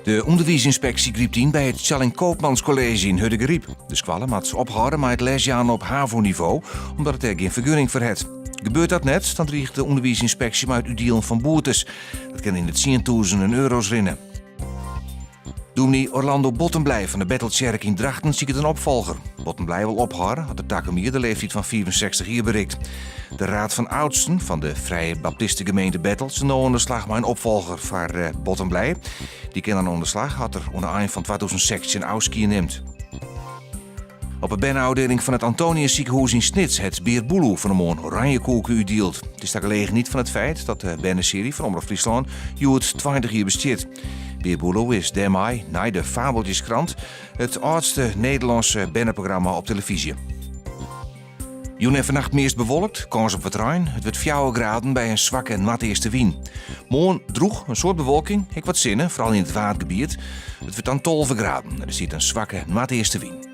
De ûnderwiisynspeksje grypt yn by it Tjalling Koopmans College yn Hurdegaryp. De skoalle moat ophâlde mei it lesjaan op havo-nivo, omdat it dêr gjin fergunning foar hat. Gebeurt dat net, dan driget de ûnderwiisynspeksje mei it útdielen fan boetes. Dat kin yn de tsientûzenen euro's rinne. Dûmny Orlando Bottenbley fan de Betheltsjerke yn Drachten siket in opfolger. Bottenbley wol ophâlde as er takom jier de leeftyd fan 65 jier berikt. De Raad van Oudsten fan de Frije Baptistegemeente Bethel sil no oan de slach mei in opfolger foar eh, Bottenbley. Dy kin dan oan de slach as er oan de ein fan 2016 ôfskie nimt. Op 'e berneôfdieling fan it Antonius sikehûs yn Snits hat Bear Boeloe fan 'e moarn oranjekoeken útdield. It is ta gelegenheid fan it feit dat de bernesearje fan Omrop Fryslân hjoed 20 jier bestiet. Bear Boeloe is dêrmei, nei de Fabeltjeskrant, it âldste Nederlânske berneprogramma op telefyzje. Jûn en fannacht meast bewolkt, kâns op wat rein. It wurdt fjouwer graden by in swakke noardeastewyn. Moarn drûch, in soad bewolking, ek wat sinne, foaral yn it Waadgebiet. It wurdt dan 12 graden en der stiet in swakke noardeastewyn.